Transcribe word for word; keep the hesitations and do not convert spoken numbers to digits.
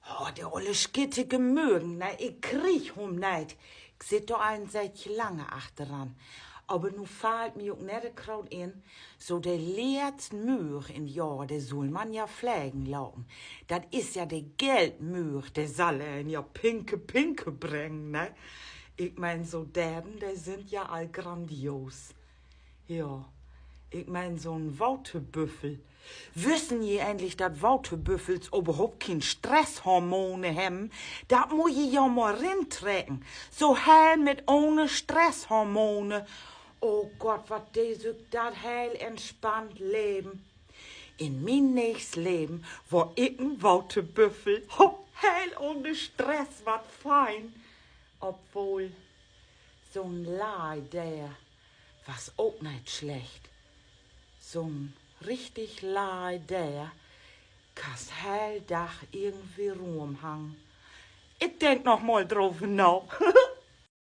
Oh, de olle schittige Müggen, ne? Ik krieg hum neet. Ik sitt dor al en Tiedje langer achteran. Aver nu fallt mi ok nett graad in, so de letzte Mügg in 't Johr, de sull man ja flegen laten. Dat is ja de Geldmügg, de sall een ja pinke, pinke brengen, ne? Ik meen, so Deren, de sünd ja al grandios. Ja, ik meen, so'n Waterbüffel. Wüssen ji egentlich, dat Waterbüffels överhaupt kien Stresshormone hebben? Dat mutt ji ja mal rintrecken. So heel mit ohne Stresshormone. Oh Gott, wat de sük dat heel entspannt leven. In mien nächst Leven word ik en Waterbüffel. Ho, heel ohne Stress, wat fein. Obwohl, so'n Laideer was ok neet slecht. So'n richtig Laideer kannst heel Dag irgendwie rumhangen. Ik denk noch mal dröver na.